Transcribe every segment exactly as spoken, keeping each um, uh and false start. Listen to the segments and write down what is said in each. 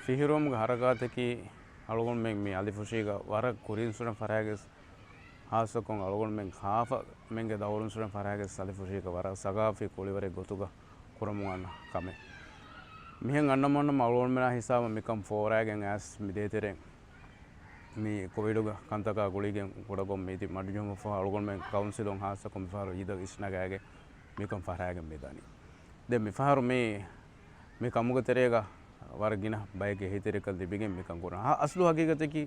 ފިހިއެރުވުމުގެ ހަރަކާތަކީ އަޅުގަނޑުމެން މި އަލިފުށީގަ ވަރަށް ކުރިންސުރެން ފަރާގެސް، ހާއްސަކޮށް އަޅުގަނޑުމެން ކާފަމެންގެ ދައުރުންސުރެން ފަރާގެސް އަލިފުށީގަ ވަރަށް ސަގާފީ ކުޅިވަރެއް ގޮތުގަ ކުރަމުން އަންނަ ކަމެއް. މިހެން އަންނަމުން އަންނަމުން އަޅުގަނޑުމެންނާ ހިސާބަށް މިކަން ފޯރާގެން އައިސް މި ދޭތެރޭ މި ކޮވިޑުގެ ކަންތަކާ ގުޅިގެން ކުޑަކޮށް މީތި މަޑުޖެހުމަށްފަހު އަޅުގަނޑުމެން ކައުންސިލުން ހާއްސަކޮށް މިފަހަރު އީދަށް އިސްނަގާގެން މިކަން ފަރާގެން މިދަނީ. ދެން މިފަހަރު މި، މި ކަމުގެ ތެރޭގަ ވަރަށް ގިނަ ބައެއްގެ އެހީތެރިކަން ލިބިގެން މިކަން ކުރަން. ހަ-، އަސްލު ހަގީގަތަކީ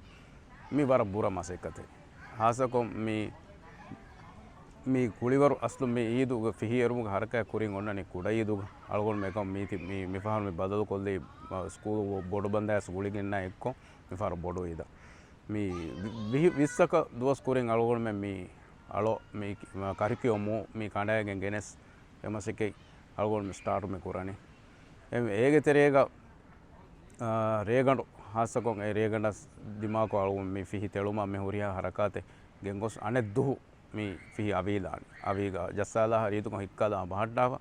މި ވަރަށް ބުރަ މަސައްކަތެއް. ހާއްސަކޮށް މި، މި ކުޅިވަރު އަސްލު މި އީދުގެ ފިހިއެރުމުގެ ހަރަކާތް ކުރިން އޮންނަނީ ކުޑައީދުގަ. އަޅުގަނޑު މިކަން މީތި މި، މިފަހަރު މި ބަދަލުކޮށްލީ، ސްކޫލް ބޮޑު ބަންދާސް ގުޅިގެންނާ އެއްކޮށް މިފަހަރު ބޮޑު އީދަށް. މި ވި-، ވިހި، ވިއްސަކަށް ދުވަސް ކުރިން އަޅުގަނޑުމެން މި އަޅޯ މި ކަރިކިއުމު މި ކަނޑައިގެން ގެނެސް އެ މަސައްކަތް އަޅުގަނޑު މި ސްޓާޓު މި ކުރަނީ. އެ-، އޭގެ ތެރޭގަ، އާ، ރޭގަނޑު ހާއްސަކޮށް އެ ރޭގަނޑަށް ދިމާކޮށް އަޅުގަނޑު މި ފިހި ތެޅުމަށް މި ހުރިހާ ހަރަކާތެއް ގެންގޮސް އަނެއް ދުހު މި ފިހި އަވީލާނެ. އަވީގަ ޖައްސާލާ ރީތިކޮށް ހިއްކާލާ ބަހައްޓާފަ.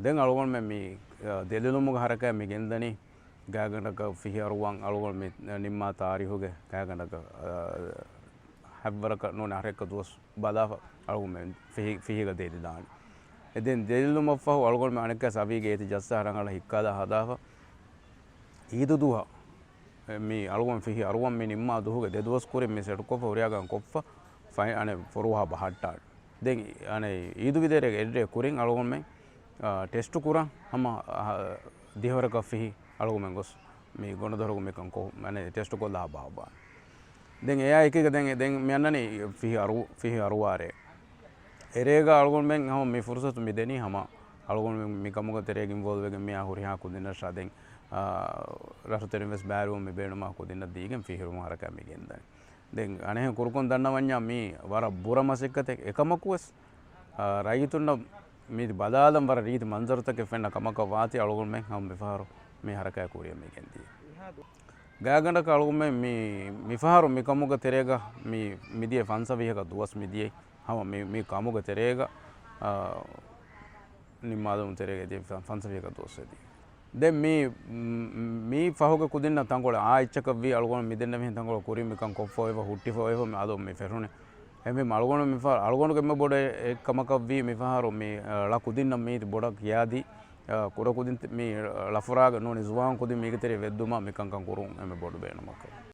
ދެން އަޅުގަނޑުމެން މި، އާ، ދެލިލުމުގެ ހަރަކާތް މި ގެންދަނީ. ގާތްގަނޑަކަށް ފިހި އަރުވަން އަޅުގަނޑު މި ނިންމާ ތާރީހުގެ ގާތްގަނޑަކަށް، އާ، ހަތްވަރަކަށް ނޫން އަހަރެއްކަ ދުވަސް ބަލާފަ އަޅުގަނޑުމެން ފިހި، ފިހިގަ ދެލިލާނެ. އެ ދެން ދެލިލުމަށްފަހު އަޅުގަނޑުމެން އަނެއްކާސް އަވީގެ އޭތި ޖައްސާ ރަނގަޅަށް ހިއްކާލާ ހަދާފަ. އީދު ދުވަހަށް މި އަޅުގަނޑު ފިހި އަރުވަން މި ނިންމާ ދުހުގެ ދެ ދުވަސް ކުރިން މި ސެޓްކޮށްފަ ހުރިހާ ކަން ކޮށްފަ ފައި-، އަނެއް ފޮރުވާ ބަހައްޓާނެ. ދެން އަނެއް އީދު ވިދޭރޭގެ އެއްރޭ ކުރިން އަޅުގަނޑުމެން، އާ، ޓެސްޓު ކުރަން ހަމަ، އާ، ދިހަވަރަކަށް ފިހި އަޅުގަނޑުމެން ގޮސް މި ގޮނޑުދޮރުގަ މިކަން ކޮށް، އަނެއް ޓެސްޓު ކޮށްލާ ބާއްވާނެ. ދެން އެއާ އެކީގަ ދެން، ދެން މި އަންނަނީ ފިހި އަރު-، ފިހި އަރުވާރޭ. އެރޭގަ އަޅުގަނޑުމެން ހަމަ މި ފުރުސަތު މި ދެނީ ހަމަ އަޅުގަނޑުމެން މި ކަމުގެ ތެރޭގަ އިންވޯލްވް ވެގެން މިއާ ހުރިހާ ކުދިންނަށާ ދެން، އާ، ރަށުތެރެން ވެސް ބައިވެރިވުން މި ބޭނުމާ ކުދިންނަށް ދީގެން ފިހިއެރުމުގެ ހަރަކާތް މި ގެންދަނީ. ދެން އަނެއްހެން ކުރުކޮށް ދަންނަވަންޏާ މީ ވަރަށް ބުރަ މަސައްކަތެއް. އެކަމަކުވެސް، އާ، ރައްޔިތުންނަށް މި ބަލާލަން ވަރަށް ރީތި މަންޒަރުތަކެއް ފެންނަ ކަމަކަށް ވާތީ އަޅުގަނޑުމެން ހަމަ މިފަހަރު މި ހަރަކާތް ކުރިއަށް މި ގެންދިޔަ. ގާތްގަނޑަކަށް އަޅުގަނޑުމެން މި، މިފަހަރު މިކަމުގެ ތެރޭގަ މި މިދިޔަ ފަންސަވީހަކަށް ދުވަސް މިދިޔަ ހަމަ މި، މި ކަމުގެ ތެރޭގަ، އާ، ނިންމާލުމުގެ ތެރޭގަ ދިޔަ ފަންސަވީހަކަށް ދުވަސް ވެދިޔަ. ދެން މި، މި ފަހުގެ ކުދިންނަށް ތަންކޮޅެއް އާ އެއްޗަކަށްވީ އަޅުގަނޑު މިދެންނެވިހެން ތަންކޮޅެއް ކުރިން މިކަން ކޮށްފަ އޮތްފަ ހުއްޓިފަ އޮތްފަ މި އަލުން މި ފެށުނީ. އެހެންވީމަ އަޅުގަނޑު މި ފަ-، އަޅުގަނޑުގެ އެންމެ ބޮޑު އެއް ކަމަކަށްވީ މިފަހަރު މި، އަ، ޅަ ކުދިންނަށް މީތި ބޮޑަށް ކިޔާދީ، އަ، ކުޑަކުދިން ތި-، މި ޅަފުރާގަ ނޫނީ ޒުވާން ކުދިން މީގެ ތެރެއަށް ވެއްދުމަށް މިކަންކަން ކުރުން އެންމެ ބޮޑު ބޭނުމަކަށް.